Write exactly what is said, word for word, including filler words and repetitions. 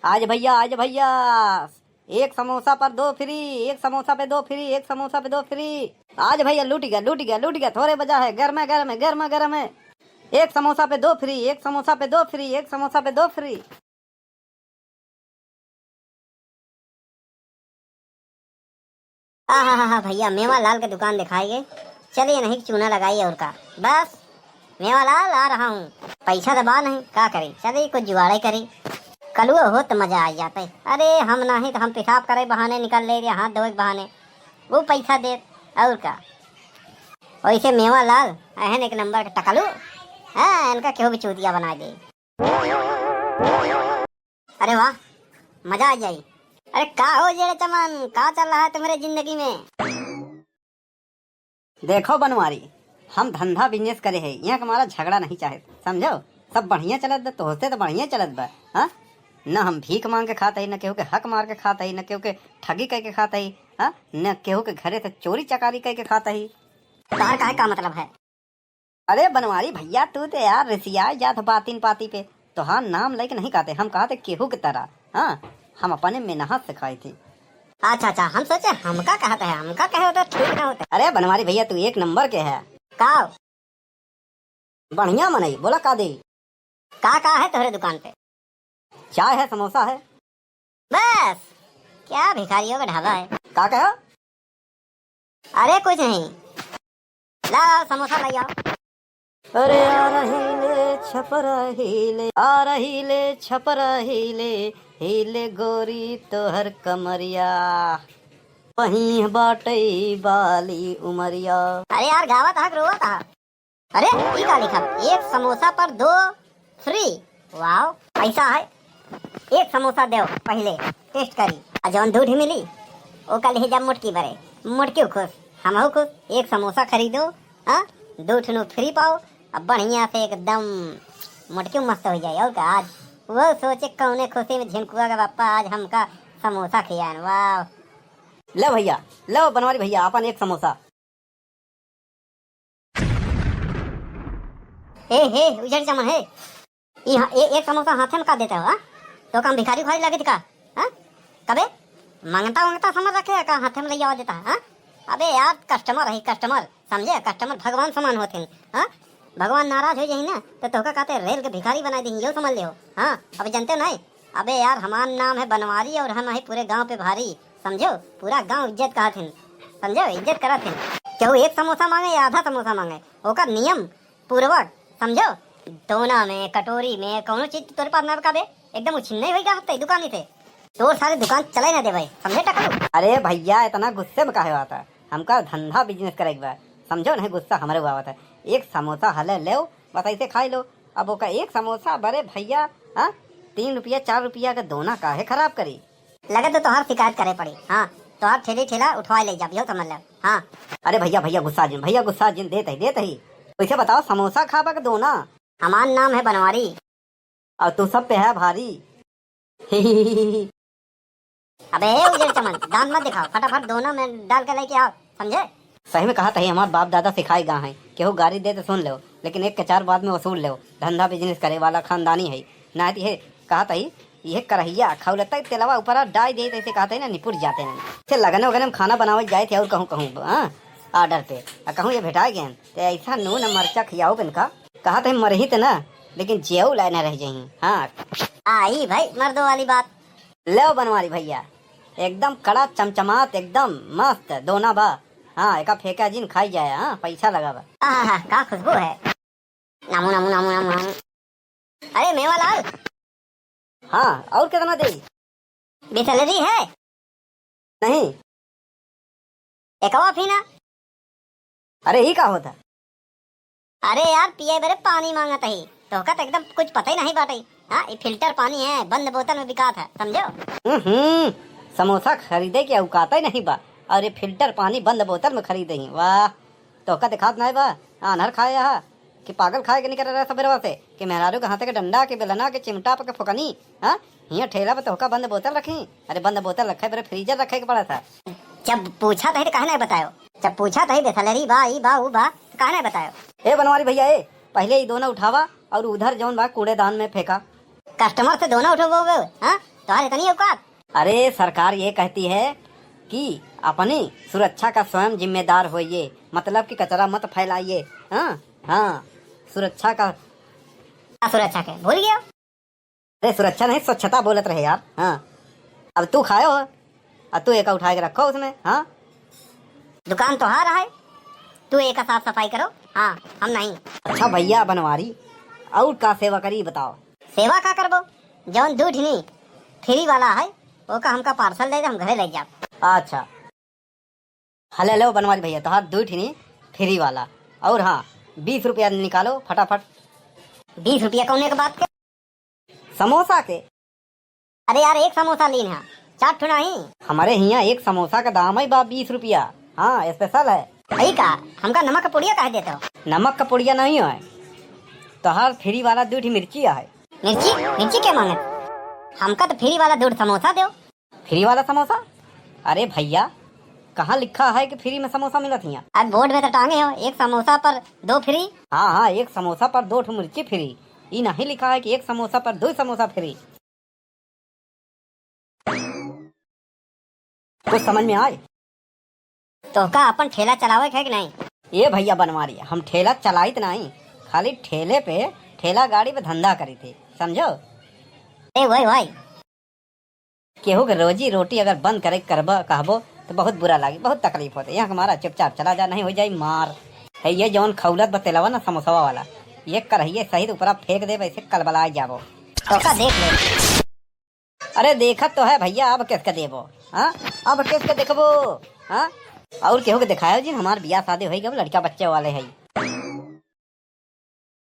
आज भैया, आज भैया, एक समोसा पर दो फ्री, एक समोसा पे दो फ्री, एक समोसा पे दो फ्री। आज भैया लूट गया, लूट गया, लूट गया, थोड़े बचा है, गर्मा गर्म है, गर्मा गर्म है। एक समोसा पे दो फ्री, एक समोसा पे दो फ्री, एक समोसा पे दो फ्री। आहा हा हा, भैया मेवा लाल के दुकान दिखाइए, चलिए नहीं चूना लगाइए और का। बस मेवा लाल आ रहा हूँ, पैसा तो बा नहीं, का करी, चलिए कुछ जुगाड़े करी। कलुआ हो तो मजा आ जाते। अरे हम नहीं तो हम पेशाब करे बहाने निकल ले रहे, हाथ धोए के बहाने, वो पैसा दे और का। वैसे मेवा लाल अहन एक नंबर के टकलू, हाँ इनका केहू भी चूतिया बना दे। अरे वाह, मजा आ जाई। अरे का हो जेड़े चमन, का चल रहा है तुम्हारे जिंदगी में? देखो बनवारी, हम धंधा बिजनेस करे है, यहाँ हमारा झगड़ा नहीं चाहे, समझो? सब बढ़िया चलत बा, तोहसे तो बढ़िया चलत बा, हाँ? न हम भीख मांग के खात हई, न केहू के हक मार के खात हई, न केहू के ठगी कह के खात हई, हाँ? न केहू के घरे से चोरी चकारी कह के खात हई। तोहार काहे का मतलब है? अरे बनवारी भैया, तू तो यार रिसियाई जात बातिन पाती पे। तोहार नाम लेके नहीं कहते, हम कहते केहू के तरह। हाँ, हम अपने मेहनत से खाई थी। अच्छा अच्छा, हम सोचे हमका कहते हैं, हमका कहे होते ठीक ना होते। अरे बनवारी भैया, तू एक नंबर के है। का? बढ़िया मनई, बोला का दे? का का है तोहरे दुकान पे? चाय है, समोसा है। बस, क्या भिखारियों का ढाबा है। का कहो? अरे कुछ नहीं, लाओ समोसा ले आओ। अरे आ रही ले छपरा हिले, आ रही ले छपरा हिले, हिले गोरी तोहर कमरिया, वहीं बाटई बाली उमरिया। अरे यार, गावत हा कि रोवत हा? अरे, ई का लिखा? एक समोसा पर दो फ्री। वाओ, पैसा है। एक समोसा देव पहिले, टेस्ट करी। आ जौन दू ठी मिली, ओका लिहे जा मोटकी बरे। मोटकियो खुश, हमहू खुश। एक समोसा खरीदो, हाँ, दू ठिनु फ्री पाओ। अब बढ़िया से एकदम मोटकियो मस्त हो जाए। और का, आज वो सोचे कौने खुशी में झिनकुआ का पापा आज हमका समोसा खियान। वाह। ले भैया, ले बनवारी भैया, अपन एक समोसा। ए हे, उजर चमन हे, ई हा-, ए-, एक समोसा हाथे में का देते हो, हाँ? तो का हम भिखारी उखारी लगे थे का, हाँ? कबे मंगता वंगता समझ रखे है का, हाथे में ले आवा देता है, हाँ? अबे यार, कस्टमर है, कस्टमर, समझे? कस्टमर भगवान समान होते हैं, हाँ? भगवान नाराज हो जाही ना, तो तोहका कहते रेल के भिखारी बनाई देही, यो समझ ले हो, हाँ? अब जानते हो नहीं? अबे यार, हमार नाम है बनवारी और हम है पूरे गांव पे भारी, समझो? पूरा गांव इज्जत कहत हिन, समझो? इज्जत करत हिन। केहू एक समोसा मांगे या आधा समोसा मांगे, ओकर नियम पूर्वक, समझो? दोना में, कटोरी में, कौनो चीज तोरे पास ना रखा बे, एकदम उछिन्ने होई का हफ्ते दुकानी से। तोर सारे दुकान चले ना दे भाई, समझे टकलू? अरे भैया, इतना गुस्से में काहे होता? हमका धंधा बिजनेस करे के बा, समझो? नहीं गुस्सा हमरे हुआ होता। एक समोसा हले लेव, बस ऐसे खाई लो। अब ओका एक समोसा बरे भैया, हाँ, तीन रुपया चार रुपया के दोना काहे खराब करी? लगे तो तोहार शिकायत करे पड़ी। हाँ, तोहार ठेली ठेला उठवाई ले जाब, यो समझ ले। हाँ। अरे भैया, भैया गुस्सा जिन, भैया गुस्सा जिन, देत ही, देत ही। वैसे बताओ, समोसा खाबा के दोना? हमार नाम है बनवारी। और तू सब पे है भारी। अबे ए उजर चमन, दांत मत दिखाओ, फटाफट दोना में डाल के लेके आओ, समझे? सही में कहत ही, हमार बाप दादा सिखाए गा हैं, केहू गारी दे तो सुन लो, लेकिन एक के चार बाद में वसूल लो। धंधा बिजनेस करे वाला खानदानी है, ना तो ये कहत ही, ये करहिया खौलता ही तेलवा ऊपर डाल दे, ऐसे कहत ही ना, निपुट जाते हैं। से लगन वगन में खाना बनावे जाए थे और कहूँ, कहूँ, हाँ, ऑर्डर पे, आ कहूँ ये भेटा गए, तो ऐसा नून मरचा खियाओ इनका, कहत ही मरही तो ना, लेकिन जेऊ लाए ना रह जाही। हाँ। आई भाई मर्दों वाली बात। लेव बनवारी भैया, एकदम कड़ा चमचमात, एकदम मस्त दोना बा। हाँ, एका फेंका जिन, खाई जाए, हाँ, पैसा लगा बा। आहा, का खुशबू है। नामू, नामू, नामू, नामू, नामू। अरे मेवा लाल। हाँ, और कितना दे? बिसलरी है? नहीं। एकवा पीना। अरे, ई का होता? अरे यार, पिए बरे पानी मांगत ही, तोहका तो एकदम कुछ पता ही नहीं बाटे। हाँ, ये फिल्टर पानी है, बंद बोतल में बिकात है, समझो? हम्म, समोसा खरीदे के औकात ही नहीं बा, और ये फिल्टर पानी बंद बोतल में खरीदे ही, वाह। तोहका दिखात नहीं बा, आन्हर खाए हा कि पागल खाए के निकल रहा सबेरवा से, कि मेहरारू के हाथे के डंडा, के बेलना, के चिमटा, के फुकनी, हाँ? हियाँ ठेला पे तोहका बंद बोतल रखी? अरे बंद बोतल रखे, बरे फ्रीजर रखे के पड़ा था। जब पूछा तही तो काहे नहीं बतायो? जब पूछा तही बिसलरी बा, ई बा, ऊ बा, तो काहे नहीं बतायो? ए बनवारी भैया, ए, पहले ई दोना उठावा और उधर जौन बा कूड़ेदान में फेंका। कस्टमर से दोना उठवाओगे, हाँ? तोहार इतनी औकात? अरे, सरकार ये कहती है कि अपनी सुरक्षा का स्वयं जिम्मेदार होइए, मतलब कि कचरा मत फैलाइए। हाँ, हाँ, सुरक्षा का। का सुरक्षा के? भूल गयो? अरे, सुरक्षा नहीं, स्वच्छता बोलत रहे यार। हाँ, अब तू खायो हो, अब तू एका उठा के रखो उसमें। हाँ, दुकान तोहार है, तू एका साफ सफाई करो। हाँ, हम नहीं। अच्छा भैया बनवारी, और का सेवा करी बताओ? सेवा का करबो, जौन दू ठिनी फ्री वाला है, ओका हमका पार्सल दे दे, हम घरे ले जाब। अच्छा, हले लो बनवारी भैया, तोहार दू ठिनी फ्री वाला। और हाँ, बीस रुपया निकालो फटाफट। बीस रुपया कौने के बात के? समोसा के। अरे यार, एक समोसा लीन है, चार ठो नहीं। हमारे हियाँ एक समोसा का दाम है बा बीस रुपया। हाँ, स्पेशल है। सही का? हमका नमक का पुड़िया काहे देते हो? नमक का पुड़िया नहीं है, तोहार फ्री वाला दू ठी मिर्ची है। मिर्ची? मिर्ची के मांगत? हमका तो फ्री वाला दू ठी समोसा दो। फ्री वाला समोसा? अरे भैया, कहाँ लिखा है कि फ्री में समोसा मिलत हियाँ? अब बोर्ड में तो टांगे हो, एक समोसा पर दो फ्री। हाँ, हाँ, एक समोसा पर दो ठो मिर्ची फ्री। ई नहीं लिखा है कि एक समोसा पर दो समोसा फ्री। कुछ समझ में आए? तोहका अपन ठेला चलावे के है कि नहीं? ए भैया बनवारी, हम ठेला चलाइत नहीं, खाली ठेले पे, ठेला गाड़ी पे धंधा करी थे, समझो? ए वही वही। केहू के रोजी रोटी अगर बंद करे के करबा कहबो तो बहुत बुरा लागी, बहुत तकलीफ होते। यहाँ हमारा चुपचाप चला जा, नहीं हो जाई मार। है ये जौन खौलत बा तेलवा ना समोसवा वाला, ये करहिए सहित ऊपरा फेंक दे, वैसे कलबला जाबो। तोहका देख ले। अरे देखत तो है भैया, अब किसके देबो? हाँ, अब किसके देखबो? हाँ, और केहू के दिखायो जी, हमार बियाह शादी होई गब, लड़का बच्चे वाले है।